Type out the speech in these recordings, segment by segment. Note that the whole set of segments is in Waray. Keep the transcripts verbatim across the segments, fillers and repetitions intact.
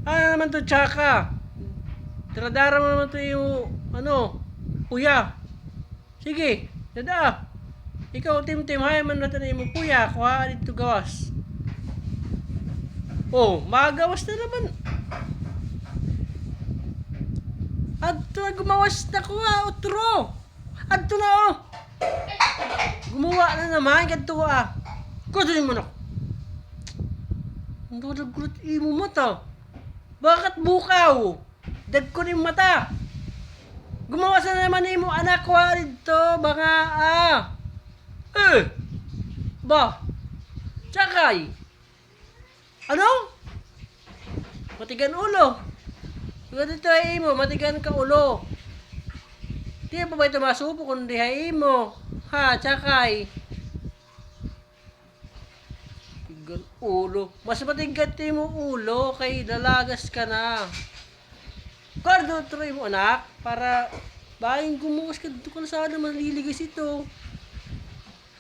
Ano naman to, tsaka? Dara-dara mo naman to imo, ano, puya. Sige, dad-a. Ikaw, Timtim, hain man naman an imo puya, kuhaa didto gawas. O, magawas na naman. Adto, gumawas na, kuhaa utro. Adto na, o. Gumawa na naman, kadto, a. Kuha diri mo na. Ang dagkot imo mata. Bakat bukaw. Dagko nim mata. Gumawas na naman imo anak, kuhaa didto, banga, a. Eh. Ba. Tsakay. Ano? Matigan ulo. Kuha didto ha imo, matigan ka ulo. Di pa ba ito masubo kundi ha imo? Ha, tsakay. Matigan ulo. Mas matigan imo ulo kay lalagas ka na. Kuha didto imo anak para bangin gumuwas ka didto kalsada, maliligas ito.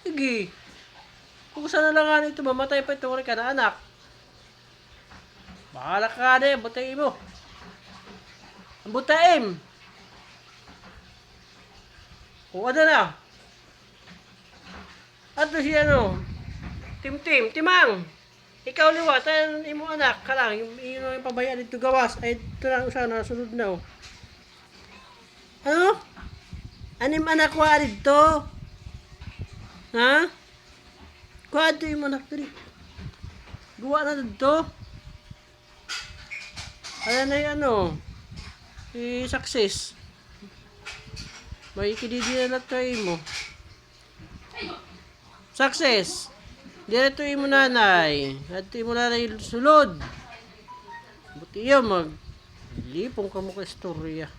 Sige. Kung sana lang nga ito, mamatay pa ito, wala ka na anak. Bahala ka na, butay mo. Ang butay mo. O, ano na? Adto si ano, Timtim, Timang. Ikaw liwat, an imo anak, ka lang, yung, yung, yung pabaya didto gawas, ay, ito lang, usa na, sulod na, o. Ano? An im anak, kuhaa didto? Ha? Kuhaa didto imo anak diri. Guwa na didto. Ayan ay ano, i-success. May kididi na lang kay mo. Success. Diri to imo nanay. Adto imo nanay sulod. Buti iya mag lipong kamo ka istorya.